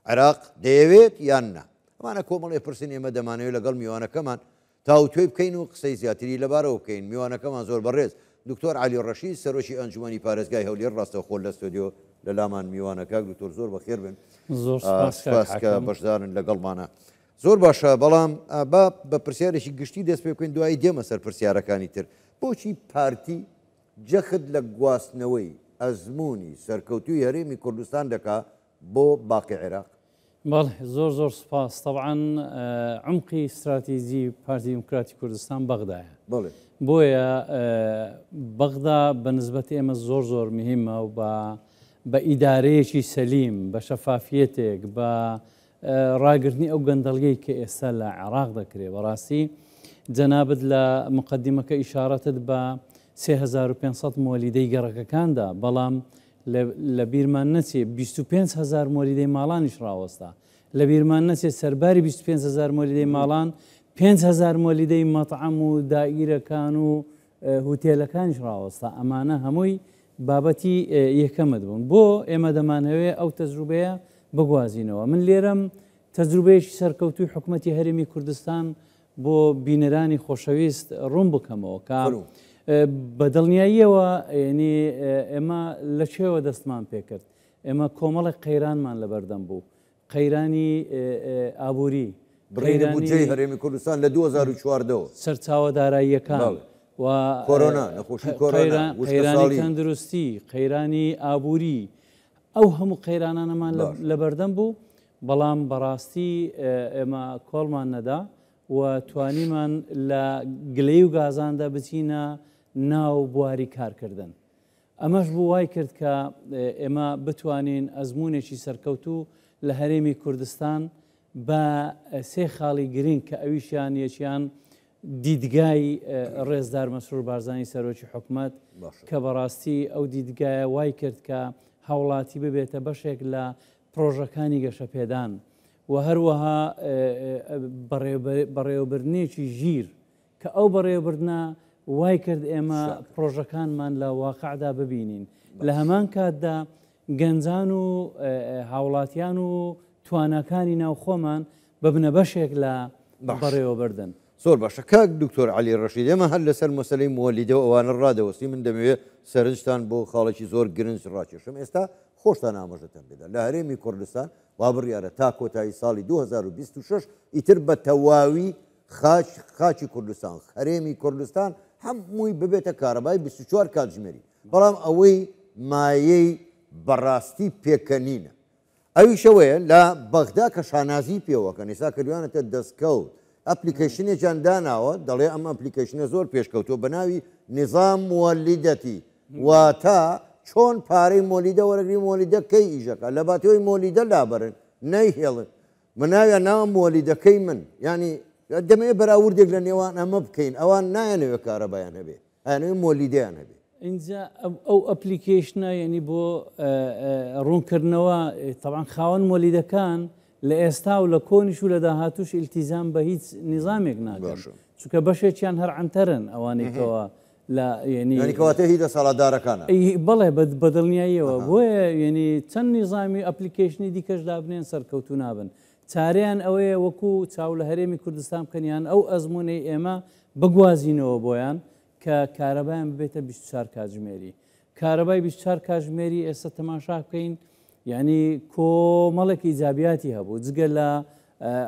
عێراق دەیەوێت یان نا؟ ئەمانە کۆمەڵێ پرسن ئێمە دەمانەوێت لەگەڵ میوانەکەمان تاوتوێی بکەین و قسەی زیاتری لەبارەوە بکەین. میوانەکەمان زۆر بەڕێز دکتۆر عەلی ڕەشید سەرۆکی ئەنجومەنی پارێزگای هەولێر ڕاستەوخۆ لە ستۆدیۆ لە لامان میوانە. کاک دکتۆر زۆر بەخێر بن. زۆر سپاس کاک سپاس کە حاکم. بەشدارن لەگەڵمانە. زۆر باشە بەڵام با بە پرسیارێکی گشتی دەست پێ بکەین دوایی دێمە سەر پرسیارەکانی تر. بۆچی پارتی جەخت لە گواستنەوەی ئەزموونی سەرکەوتووی هەرێمی کوردستان دەکا بۆ باقی عێراق؟ بەڵێ زۆر زۆر سوپاس. تەبعەن عومقی ستراتیجی پارتی دیموکراتی کوردستان بەغدایە. بەڵێ. بۆیە بەغدا بە نسبەت ئێمە زۆر زۆر مهمە و بە بە ئیدارەیەکی سەلیم، بە شەفافیەتێک، بە ڕاگرتنی ئەو گەندەڵیەی کە ئێستا لە عێراق دەکرێ. بەڕاستی جەنابت لە مقدمەکە ئیشارەتت بە 3500 مۆلیدەی گەڕەکەکاندا، بەڵام لە بیرمان نەچێ 25 هەزار مۆلیدەی ماڵانیش ڕاوەستا. لە بیرمان نەچێ سەرباری 25 هەزار مۆلیدەی ماڵان، 5 هەزار مۆلیدەی مەتعەم و دائیرەکان و هوتێلەکانیش ڕاوەستا. ئەمانە هەمووی بابەتی یەکەمت بوون. بۆ ئێمە دەمانهەوێ ئەو تەجروبەیە بگوازینەوە. من لێرەم تەجروبەیەکی سەرکەوتووی حکومەتی هەرێمی کوردستان بۆ بینەرانی خۆشەویست ڕوون بکەمەوە کە بە دڵنیاییەوە یعنی ئێمە لە کوێوە دەستمان پێکرد. ئێمە کۆمەڵێک قەیرانمان لەبەردەم بوو، قەیرانی ئابووری، بڕینی بودجەی هەرێمی کوردستان لە 2014ەوە، سەرچاوە داراییەکان و کۆرۆنا، نەخۆشی کۆرۆنا، قەیرانی تەندروستی، قەیرانی ئابووری، ئەو هەموو قەیرانانەمان لەبەردەم بوو. بەڵام بەڕاستی ئێمە کۆڵمان نەدا و توانیمان لە گلەی و گازاندا بچینە ناو بواری کارکردن. ئەمەش بوو وای کرد کە ئێمە بتوانین ئەزموونێکی سەرکەوتوو لە هەرێمی کوردستان بە سێ خاڵی گرنگ کە ئەویشیان یەکیان دیدگای ڕێزدار مەسرور بارزانی سەرۆکی حکومەت کە بەڕاستی ئەو دیدگایە وای کرد کە هاوڵاتی ببێتە بەشێک لە پڕۆژەکانی گەشەپێدان و هەروەها بەڕێوەبردنێکی ژیر کە ئەو بەڕێوەبردنە وای کرد ئێمە پڕۆژەکانمان لە واقعدا ببینین، لە هەمان کاتدا گەنجان و هاوڵاتیان و تواناکانی ناوخۆمان ببنە بەشێک لە بەڕێوەبردن. زۆر باشە کاک دکتۆر عەلی ڕەشید، ئێمە هەر لەسەر مەسەلەی موەلیدە و ئەوانە ڕادەوەستین، من دەمەوێت سەرنجتان بۆ خاڵێکی زۆر گرنج ڕاکێشم، ئێستا خۆشتان ئاماژەتان پێدا لە هەرێمی کوردستان وا بڕیارە تا کۆتایی ساڵی 2026 ئیتر بە تەواوی خاک خاکی کوردستان هەرێمی کوردستان هەمووی ببێتە کارەبای 24 کاتژمێری، بەڵام ئەوەی مایەی بەڕاستی پێکەنینە ئەویش ئەوەیە لە بەغدا کە شانازی پێوەکەن ئێستا کردویانەتە دەستکەوت ئەپلیکەیشنێکیان داناوە دەڵێ ئەم ئەپلیکەیشنە زۆر پێشکەوتووە بە ناوی نظام مولدەتی واتە چۆن پارەی مۆلیدە وەرەگری مۆلیدە کەی ئیشەکە لە باتەوەی مۆلیدە لابەرن نەیهێڵن مناویان ناوە مۆلیدەکەی من ینی دەمەوێت بەراوردێک لە نێوان ئەمە بکەین ئەوان نایەنەوێت کارەبایان هەبێ ئەیانەوێت مۆلیدەیان هەبێ. ئینجا ئەو ئەپلیکەیشنە یعنی بۆ ڕوونکردنەوە تەبعەن خاوەن مۆلیدەکان لە ئێستا و لە کۆنیش و لە داهاتوش ئیلتیزام بە هیچ نیزامێک ناکەن چونکە بەشێکیان هەر عەنتەرن ئەوانەی کەوا لە یعنی یعنی کەواتە هی دەسەڵاتدارەکانە. بەڵێ بە دڵنیاییەوە بۆیە یعنی چەند نیزامی ئەپلیکەیشنی دیکەش دابنێن سەرکەوتوو نابن چارەیان ئەوەیە وەکو چاو لە هەرێمی کوردستان بکەن یان ئەو ئەزموونەی ئێمە بگوازینەوە بۆیان کە کارەبایان ببێتە 24 کاتژمێری. کارەبای 24 کاتژمێری ئێستا تەماشا بکەین یعنی کۆمەڵێک ئیجابیاتی هەبوو جگە لە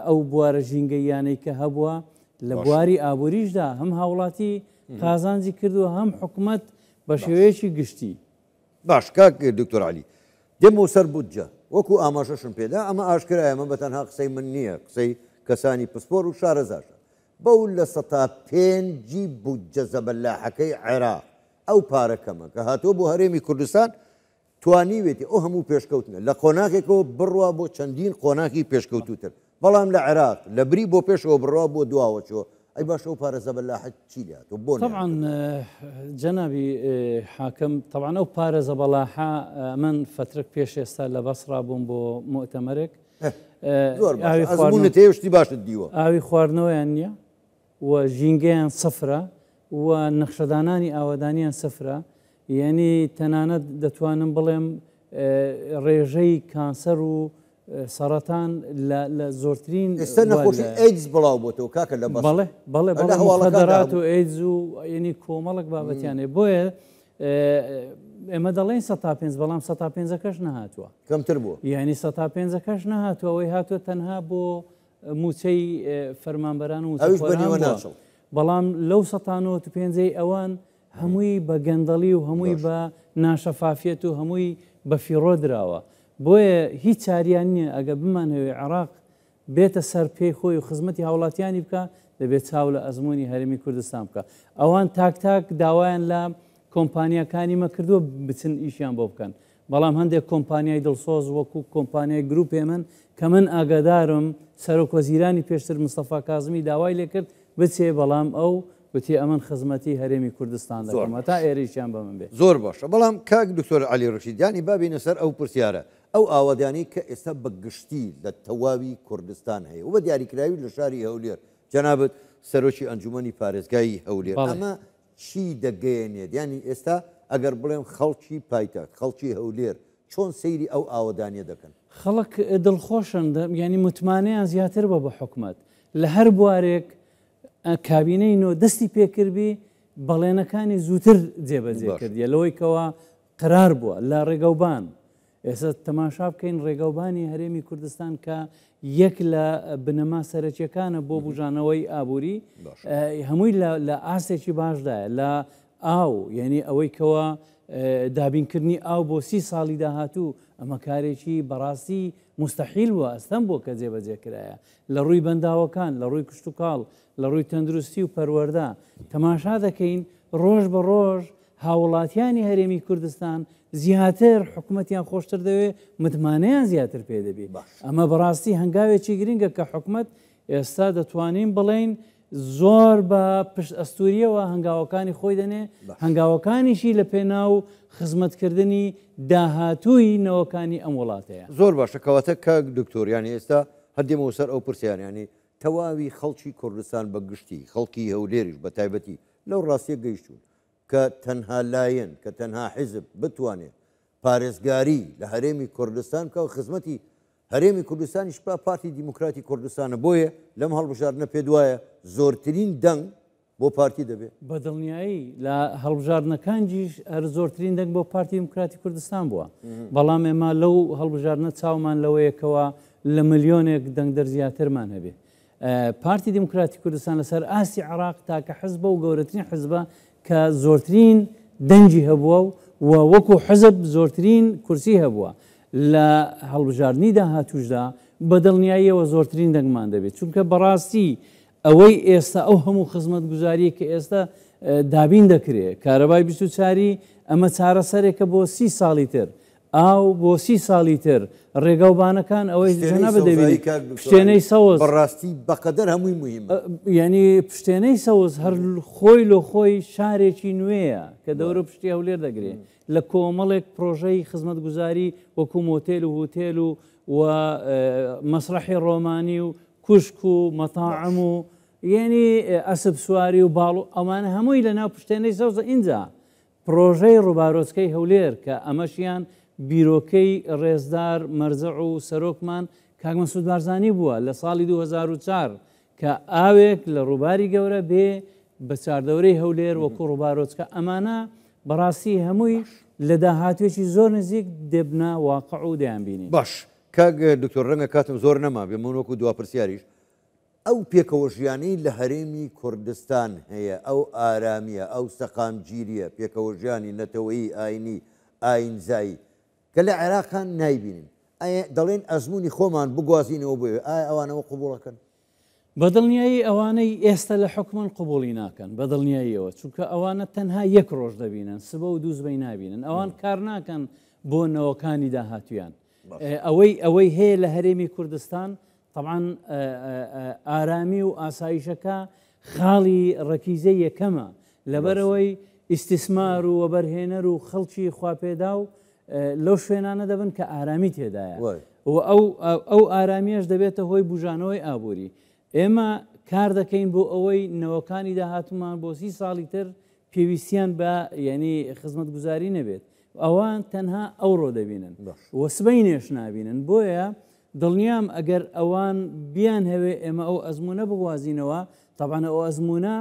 ئەو بوارە ژینگەییانەی کە هەبووە لە بواری ئابووریشدا هەم هاوڵاتی قازانجی کردووە هەم حکومەت بە شێوەیەکی گشتی. باش کاک دکتۆر عەلی دێمەوە سەر بودجە وەکو ئاماژەشم پێدا ئەمە ئاشکرایە ئەمە بە تەنها قسەی من نییە قسەی کەسانی پسپۆر و شارەزاشە بەو 5% ی بودجە زەبەلاحەکەی عێراق ئەو پارە کەمە کە هاتووە بۆ هەرێمی کوردستان توانیوێتی ئەو هەموو پێشکەوتنە لە قۆناغێکەوە بڕوا بۆ چەندین قۆناغی پێشکەوتووتر بەڵام لە عێراق لە بری بۆ پێشەوە بڕوا بۆ دواوە چووە، ئەی باشە ئەو پارە زەبەلاحە چی لێ هاتووە؟ بۆ تەبعەن نەیانکردووە؟ جەنابی حاکم تەبعەن ئەو پارە زەبەلاحە من فەترەک پێش ئێستا لە بەسڕا بووم بۆ موئتەمەرێک زۆر باشە ئاوی ئەزموونت هەیە و شتی باشت دیوە. ئاوی خواردنەوەیان نییە و ژینگەیان سفرە و نەخشەدانانی ئاوەدانیان سفرە یعنی تەنانەت دەتوانم بڵێم ڕێژەی کانسەر و سەڕەتان لە لە زۆرترین ئێستا نەخۆشی ئەیدز بڵاو بۆتەوە کاکە لە بەڵێ بەڵێ بەڵێ هەواڵەکەدات و ئەیدز و یعنی کۆمەڵک بابەتیانێ بۆیە ئێمە دەڵێن سە تا پێنج بەڵام سە تا پێنجەکەش نەهاتووە کەمتر بووە یعنی سە تا پێنجەکەش نەهاتووە ئەوەی هاتووە تەنها بۆ مووچەی فەرمانبەران و مووچەخۆران بەڵام لەو 195 ئەوان هەمووی بە گەندەڵی و هەمووی بە ناشەفافیەت و هەمووی بە فیڕۆ دراوە بۆیە هیچ چاریان نییە ئەگەر بمانهەوێ عێراق بێتە سەر پێی خۆی و خزمەتی هاوڵاتیانی بکا دەبێت چاو لە ئەزموونی هەرێمی کوردستان بکا ئەوان تاک تاک داوایان لە کۆمپانیاکانی مە کردووە بچن ئیشیان بۆ بکەن بەڵام هەندێک کۆمپانیای دڵسۆز وەکو کۆمپانیای گروپ هێمن کە من ئاگادارم سەرۆک وەزیرانی پێشتر مستەفا کازمی داوای لێکرد بچێ بەڵام ئەو گوتی ئەمن خزمەتی هەرێمی کوردستان دەکەم هەتا ئێرەیشیان بە من بێ. زۆر باشە بەڵام کاک دکتۆر عەلی ڕەشید یانی با بێینە سەر ئەو پرسیارە ئەو ئاوەدانی کە ئێستا بە گشتی لە تەواوی کوردستان هەیە و بە دیاریکراوی لە شاری هەولێر جەنابت سەرۆکی ئەنجومەنی پارێزگای هەولێر ئەمە چی دەگەیەنێت یانی ئێستا ئەگەر بڵێم خەڵکی پایتەخت خەڵکی هەولێر چۆن سەیری ئەو ئاوەدانیە دەکەن؟ خەڵک دڵخۆشن یانی متمانەیان زیاتر بوە بە حکومەت لە هەر بوارێک کابینەی نۆ دەستی پێکردبی بەڵێنەکانی زووتر جێبەجێ کردیە لەوەی کەوا قرار بووە لە ڕێگەوبان ئێستا تەماشا بکەین ڕێگەوبانی هەرێمی کوردستان کە یەک لە بنەما سەرەکیەکانە بۆ بژانەوەی ئابووری هەمووی لە ئاستێکی باشدایە لە ئاو یعنی ئەوەی کەوا دابینکردنی ئاو بۆ سی ساڵی داهاتوو ئەمە کارێکی بەڕاستی مستحیل بووە ئەستەم بووە کە جێبەجێ کرایە لە ڕووی بەنداوەکان، لە ڕووی کشتوکاڵ، لە ڕووی تەندروستی و پەروەردە، تەماشا دەکەین ڕۆژ بە ڕۆژ هاووڵاتیانی هەرێمی کوردستان زیاتر حکومەتیان خۆشتر دەوێ، متمانەیان زیاتر پێ دەبی. ئەمە بەڕاستی هەنگاوێکی گرنگە کە حکومەت ئێستا دەتوانین بڵێین زۆر بە پشت ئەستوورییەوە هەنگاوەکانی خۆی دەنێ، هەنگاوەکانیشی لە پێناو خزمەتکردنی داهاتووی نەوەکانی ئەم وڵاتەیە. زۆر باشە کەواتە کاک دکتۆر یانی ئێستا هەر دێمەوە سەر ئەو پرسیارە یانی تەواوی خەڵکی کوردستان بە گشتی خەڵکی هەولێریش بە تایبەتی لەو ڕاستیە گەیشتوون کە تەنها لایەن کە تەنها حیزب بتوانێ پارێزگاری لە هەرێمی کوردستان بکا و خزمەتی هەرێمی کوردستانیش بکا پارتی دیموکراتی کوردستانە بۆیە لەم هەڵبژاردنە پێت وایە زۆرترین دەنگ بۆ پارتی دەبێ؟ بە دڵنیایی لە هەڵبژاردنەکانجیش هەر زۆرترین دەنگ بۆ پارتی دیموکراتی کوردستان بووە بەڵام ئێمە لەو هەڵبژاردنە چاومان لەوەیە کەوا لە ملیۆنێک دەنگدەر زیاترمان هەبێ پارتی دیموکراتی کوردستان لەسەر ئاستی عێراق تاکە حزبە و گەورەترین حزبە کە زۆرترین دەنگی هەبووە و وەکو حزب زۆرترین کورسی هەبووە لە هەڵبژاردنی داهاتووشدا بە دڵنیاییەوە زۆرترین دەنگمان دەبێت چونکە بەڕاستی ئەوەی ئێستا ئەو هەموو خزمەتگوزاریە کە ئێستا دابین دەکرێت کارەبای 24 ئەمە چارەسەرێکە بۆ سی ساڵی تر ئاو بۆ سی ساڵی تر، ڕێگاوبانەکان ئەوەی پشتێنەی جەنابت سەوزایی دەیبینی، کاک دکتۆر عەلی پشتێنەی سەوز. بەڕاستی بەقەدەر هەمووی موهیمە. یانی پشتێنەی سەوز هەر خۆی لۆ خۆی شارێکی نوێیە کە دەورە پشتی هەولێر دەگرێ لە کۆمەڵێک پرۆژەی خزمەتگوزاری وەکو مۆتێل و هوتێل و و مەسرەحی ڕۆمانی و کوشک و مەتاعم و یانی ئەسپ سواری و باڵ و ئەمانە هەمووی لەناو پشتێنەی سەوزە ئینجا پڕۆژەی ڕووبارۆچکەی هەولێر کە ئەمەشیان بیرۆکەی ڕێزدار مەرجەع و سەرۆکمان کاک مەسعود بارزانی بووە لە ساڵی 2004 کە ئاوێک لە ڕووباری گەورە بێ بە چاردەورەی هەولێر وەکو ڕووبارۆچکە ئەمانە بەڕاستی هەمووی لە داهاتوێکی زۆر نزیک دەبنە واقع و دەیانبینین. باش کاک دکتۆر ڕەنگە کاتم زۆر نەمابێ من وەکو دوا پرسیاریش ئەو پێکەوەژیانەی لە هەرێمی کوردستان هەیە، ئەو ئارامییە، ئەو سەقامگیرییە، پێکەوەژیانی نەتەوەیی، ئاینی، ئاینزایی، کە لە عێراقا نایبینین، ئایا دەڵێن ئەزموونی خۆمان بگوازینەوە بۆ ئەوێ، ئایا ئەوان ئەوە قبوڵ ئەکەن؟ بە دڵنیایی ئەوانەی ئێستا لە حوکمن قبوڵی ناکەن، بە دڵنیاییەوە، چونکە ئەوانە تەنها یەک ڕۆژ دەبینن، سبە و دووسبەی نابینن، ئەوان کار ناکەن بۆ نەوەکانی داهاتوویان. ئەوەی ئەوەی هەیە لە هەرێمی کوردستان تەبعەن ئارامی و ئاسایشەکە خاڵی ڕەکیزەی یەکەمە، لەبەرئەوەی ئیستیسمار و وەبەرهێنەر و خەڵکی خواپێداو لەو شوێنانە دەبن کە ئارامی تێدایە و ئەو ئارامیەش دەبێتە هۆی بوژانەوەی ئابووری. ئێمە کار دەکەین بۆ ئەوەی نەوەکانی داهاتوومان بۆ سی ساڵی تر پێویستیان بە یعنی خزمەتگوزاری نەبێت. ئەوان تەنها ئەوڕۆ دەبینن و سبەینێش نابینن. بۆیە دڵنیام ئەگەر ئەوان بیانهەوێ ئێمە ئەو ئەزموونە بگوازینەوە، تەبعەن ئەو ئەزموونە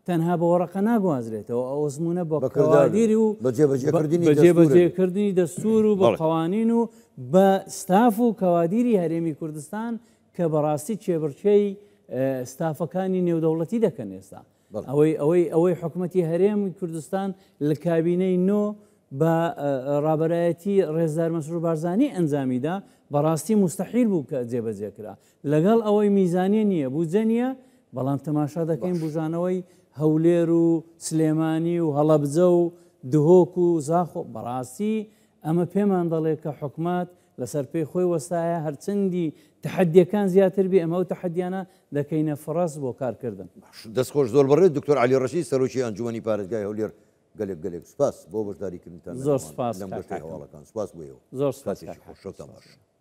تەنها بە وەڕەقە ناگوازرێتەوە، ئەو ئەزموونە بە کەوادیر و بە جێبەجێکردنی بە جێبەجێکردنی دەستوور و بە قەوانین و بە ستاف و کەوادیری هەرێمی کوردستان کە بەڕاستی کێبڕکێی ستافەکانی نێودەوڵەتی دەکەن ئێستا. ئەوەی ئەوەی ئەوەی حکومەتی هەرێمی کوردستان لە کابینەی نۆ بە ڕابەرایەتی ڕێزدار مەسرور بارزانی ئەنجامیدا بەڕاستی موستەحیل بوو کە جێبەجێ کرا لەگەڵ ئەوەی میزانیە نییە بودجە نییە بەڵام تەماشا دەکەین بوژانەوەی هەولێر و سلێمانی و هەڵەبجە و دهۆک و زاخۆ بەڕاستی ئەمە پێمان دەڵێ کە حکومەت لەسەر پێی خۆی وەستایە هەرچەندی تەحەدیەکان زیاتر بێ ئەمە ئەو تەحەدیانە دەکەینە فڕەس بۆ کارکردن. باش دەست خۆش زۆر بەڕێز دکتۆر عەلی ڕەشید سەرۆکی ئەنجومەنی پارێزگای هەولێر گەلێک گەلێک سوپاس بۆ بەشداری کردنتان زۆر سوپاس لەم کاک گەشتەی حاکم. هەواڵەکان سوپاس بۆ ئێوە زۆر سوپاس کاتێکی کاک خۆش حاکم شەوتان سوپاس. باش.